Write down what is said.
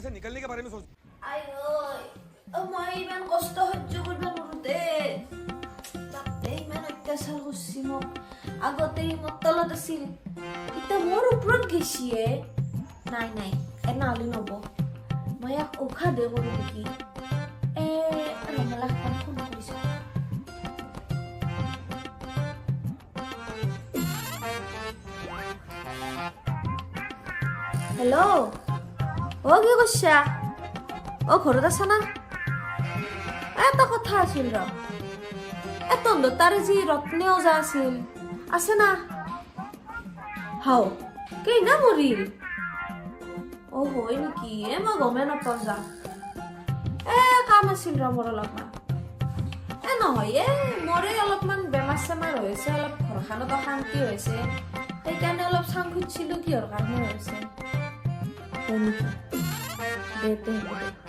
से निकलने के बारे में सोच। আই ঐ, মই ইমান কষ্ট সহ্য কৰিব নোৱাৰো দে। তাতে ইমান অত্যাচাৰ কৰছি মোক। আগতে ই মোৰ তলত আছিল, এতিয়া মোৰ ওপৰত গেছিয়ে। নাই নাই, এনে হ'লে নহ'ব। মই ইয়াক উশাহ কৰোঁ নেকি? এ ৰমলাক একবাৰ ফোন কৰিছোঁ। হেল্ল', অ' কি কৰিছা? অ' ঘৰত আছা না? এটা কথা আছিল ৰ। এ তহঁতৰ তাৰ যি ৰত্নে ওজা আছিল, আছে না? হাও, কেইনা মৰিল? অ হয় নেকি? এ মই গমেই নাপাওঁ যা। এ কাম আছিল ৰ মোৰ অলপমান। এ নহয়, এ মোৰে অলপমান বেমাৰ চেমাৰ হৈ আছে, অলপ ঘৰখনত অশান্তি হৈছে, সেইকাৰণে অলপ চাং খুজিছিলোঁ কিহৰ কাৰণে হৈছে। হয় নেকি? দে তে, হ'ব দে।